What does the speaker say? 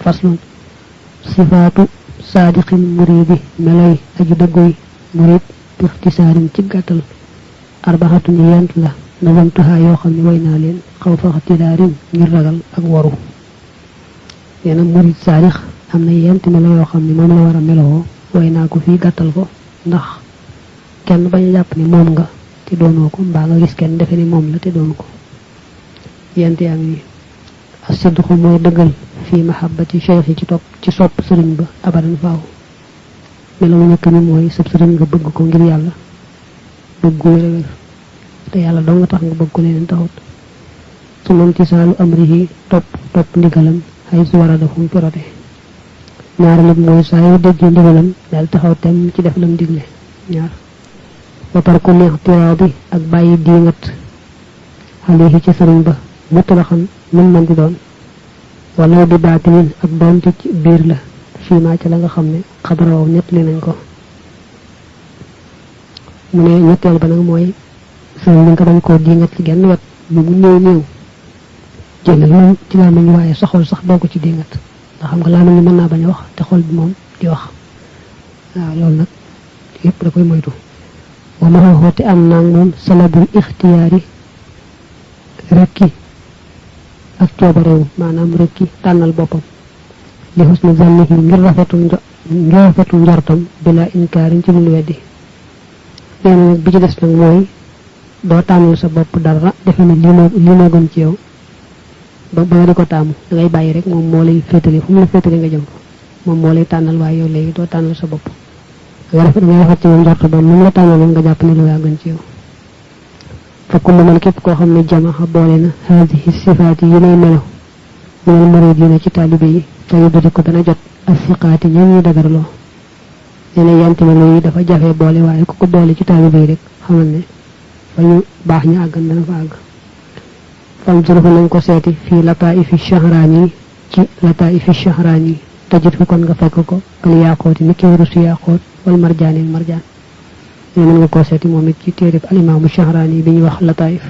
faslun sifaatu saadiqin muridi melay aju dëgguy murid bi ixtisaarin ci gàttal arbaxatun yent la nazamtuha yoo xam ne way naa leen xaw fa xtidaarin ngir ragal ak waru neena murid saadix am na yent melo yoo xam ne moom la war a meloo way naa ko fii gàttal ko ndax kenn bañ a jàpp ni moom nga te doonoo ko mbaa nga gis kenn defe ni moom la te doonu ko yent yaa ngi asidqu mooy dëggal fii mahabbati cheikh yi ci sopp sëriñ ba abadan faaw melo mu nekk ni mooy sab sëriñ nga bëgg ko ngir yàlla bëgg gu wér te yàlla doo nga tax nga bëgg ko leneen taxut su mamtisaalu amrihi topp ndigalam ay su war a def pirote ñaareelu mooy saa yoo déggee ndigalam daal taxaw tem ci def lam digle ñaar wa tarku lixtiraadi ak bàyyi diingat alayhi ci sëriñ ba mutlaxan mën man di doon wala di baatinin ak doonte ci biir la fii maa ci la nga xam ne xabarawam ñett li nañ ko mu ne ñetteel ba nag mooy sëriñ bi nga bañ koo diingat ci genn wet lu mu néew jëlal moom ci làmmiñ waaye sa xol sax doo ko ci diingat ndax xam nga làmmiñ mën naa bañ a wax te xol bi moom di wax waaw loolu nag yëpp da koy moytu wa ma xoote am naag moom salabul ixtiyaari rekki ak coobarewu maanaam rekki tànnal boppam li husni zannihi ngir rafetu njortam bila inkaarin ci lu weddi léegi nag bi ci des nag mooy doo tànnal sa bopp dara defe ne lii moo gën ci yow ba nga di ko taamu da ngay bàyyi rek moom moo lay féetale fu mu la féetale nga jëm ko moom moo lay tànnal waaye yow léegi doo tànnal sa bopp da ngay rafet ci moom njort ba mu la tànnaloon nga jàpp ne lu yaa gën ci yow fa kullu man képp koo xam ne jamaxa boole na haadihi sifaati yi lay melo minal muridina ci taalibe yi te yuddi ko dana jot ak siqaati ñoo ñuy dagarloo nee na yanti melo yi dafa jafe boole waaye ku ko boole ci taalibe yi rek xamal ne fa ñu baax ñu àggan dana fa àgg fam jurfu nañ ko seeti fii lataifi shahraani ci lataifi shahraani tajit fi kon nga fekk ko kal yaaqooti ni ki warusu yaaqoot wal marjaani marjaan mën nga koo seeti moom it ci téereb alimaamu shahraani bi ñuy wax lataif